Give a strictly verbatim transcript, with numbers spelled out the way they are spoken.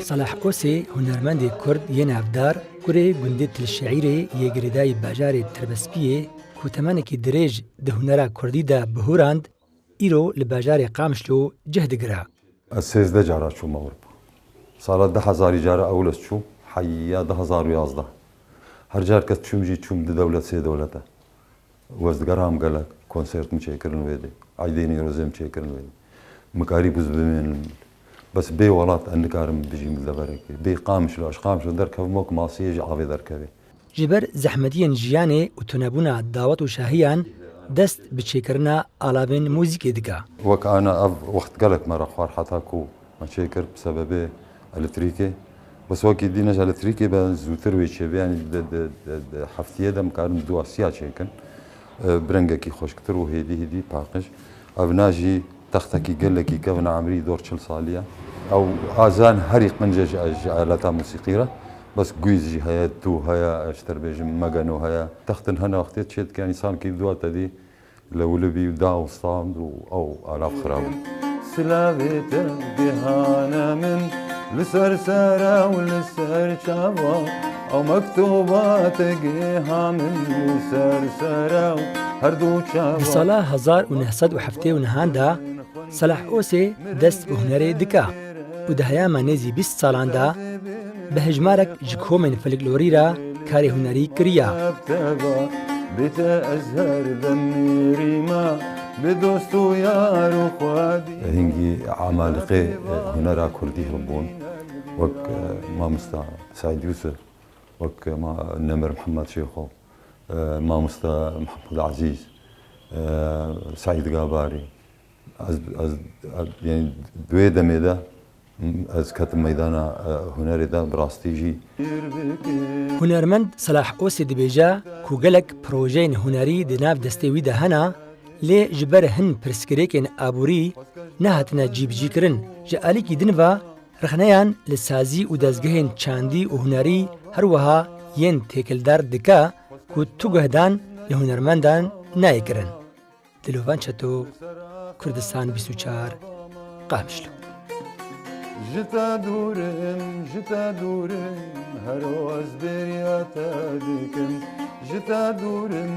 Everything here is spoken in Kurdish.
Salah Osê, hunermendê Kurd yê navdar, kurê gundê Til Şeîrê yê girêdayî bajarê Tirbespiyê, ku temenekî dirêj di hunera Kurdî de bihurand, îro li bajarê Qamişlo cih digire. Ez sêzdeh cara çûm Ewropa. Sala du hezarî cara ewil ez çûm, heya du hezar û yazdeh. Her car kes çûm jî çûm du dewlet, sê dewlete. Û ez digeram gelek konsertim çêkirin wê dê. Eydê Nîrozê min çêkirin wê dê. Min karî bûz bimênin. Bes bê welat ez nikarim bijîm li deverekê. Bê Qamişlo, ji Qamişlo derkevim wek masiyê ji avê derkevê. Ji ber zehmetiyên jiyanê û tunebûna dawet û şahiyan dest bi çêkirina alavên muzîkê dike. Wek ana ev wext gelek me re xwar heta ku me çêkir bi sebebê elektrîkê. Bes wekî dî ne ji elektrîkê be zûtir wê çêbe, yanî di, di, di, di heftiyê de em karin du asiya çêkin. E, bi rengekî xweşktir û hêdî hêdî paqij. Ev na jî textekî gelekî kevin emrî dor çil salî ye. Ew azan herî qinc e ji, ji aleta musîqî re. Bes guîz jî heye, tû heye, ez ji te re bêjim megeno heye. Textin hene wextê çê dike, însan kî dua te dî lewli bî û da û stand û ew alav xirab bû. Silavê te gihane min li ser sere û li ser çava, ew mektuba te giha min li ser sere û her du çava. Di sala hezar û neh sed û heftê û nehan de Salah Osê dest bi hunerê dike û di heyama nêzî bîst salan de bi hejmarek ji komên folklorî re karê hunerî kiriye. Bê te ez her dem nêrîme, bi dost û yar û xwedî. Hingî emaliqê, e, hunera kurdî hebûn, wek, e, mamosta Seîd Yûsif, wek, e, ma-, Nemir Mihemed Şêxo, e, mamosta Mihemed Ezîz, e, Seîd Gabarî. Ez, ez, ez, yanî di wê demê de ez ketim meydana, e, hunerê de bi rastî jî. Hunermend Salah Osê dibêje ku gelek projeyên hunerî di nav destê wî de hene, lê ji ber hin pirsgirêkên aborî nehatine cîbicîkirin. Ji alîkî din ve rexneyan li sazî û dezgehên çandî û hunerî her wiha yên têkildar dike ku tu guhdan li hunermendan nayê kirin. Dilovan Çeto, Kurdistan bîst û çar, Qamişlo. Ji te dûr im, ji te dûr im, hero ez bêriya te dikim. Ji te dûr im.